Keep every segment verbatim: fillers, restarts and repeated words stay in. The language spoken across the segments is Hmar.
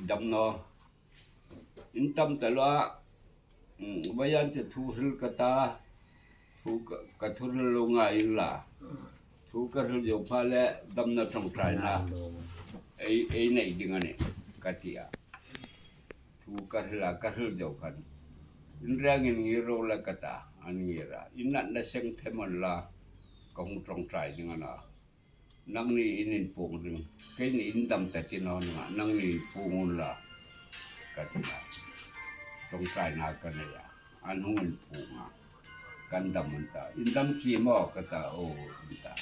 Dam naw. In tam ta lo a. Vawisun chu thu hril ka ta. Thu ka, ka thu hril lo ngai inla. Thu ka hril zo pha le damna ṭawngṭaina ei, ei nei ding a nih, ka ti a. Thu ka hril a, ka hril zo khan. In rengin ngir ro la ka ta, an ngir a. In natna seng thei mawng la, ka hung ṭawngṭai ding a na. Nangni in inpuong ring. Keini in dam ta ti naw ning a, nangni inpuong unla, ka ti a. Ṭawngṭaina ka nei a. An hung inpuong a. Kan dam an ta. In dam chi maw ka ta, aw, an ta.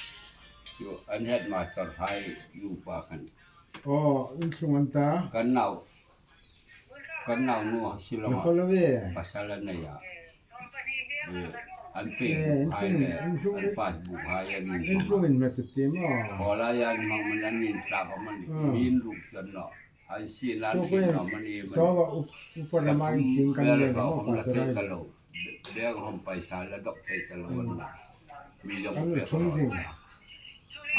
Chu, an headmaster hai upa khan. Aw, in tlung an ta. Kan nau, kan naunu Shillong a. Na follow e. Pasal a nei a. Eh, an pay book hai le, an passbook hai an in hmang. In tlung in ma chu ti maw. Khawlai an hmang man an in tlak a man. Hmm. Min ruk chan naw. An sin an sin naw man i man. Sawa up-, upar lama in ting kan le maw, pa thei ta lo. Beng hom paisa la dok thei ta lo an na. Mi dok kan pe thung jing.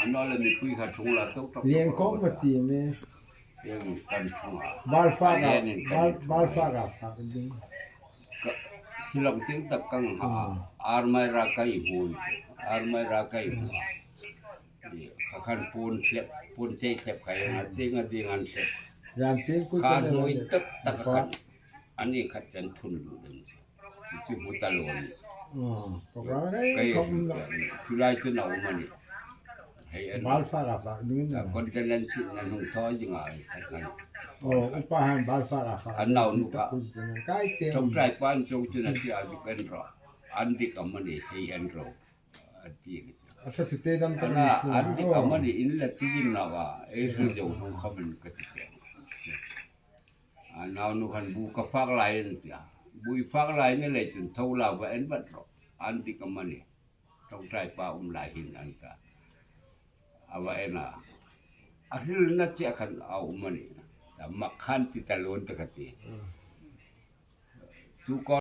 An naw le mipui kha thung la tok tok. Lieng kok ma ti me. Lieng kan thung a. Bal fak a, bal fak a fak ding. Ka, Shillong tieng tak ka hang ha. Hmm. Armai ra ka hmu. Armai ra ka hmu. Ka khan puon thlep, puon chei thlep ka hang a, tieng a ding an thlep. Yan tieng ku ka hnuoi tak tak khan. Ani khat kan thun lu ding. Chu chu hmu ta lo ni. Ka hmu ta ni. Chu lai chu nau ma ni. Hei an. Bal fak a fak ding na. Kon ten an chin na hung thaw jing a khat khan. Aw, upa han bal fak a fak. An naunu kha. Ṭawngṭai pa an chau chu na ti a chu kan ro. An dik a ma ni, hei an ro. A ti ni. A ṭha chu te dam ta ni. An dik a ma ni in la ti in naw a. Ei hril zo hnung kha min ka ti pek. A naunu khan bu ka fak lai an ti a. Bu i fak lai ni lei chun tho la va en vat ro. An dik a ma ni. Ṭawngṭai pa um lai hin an ta. A va en a. A hrilna chu a khan a um a ni. Ta mak khan ti ta lo an ta ka ti. Tu ko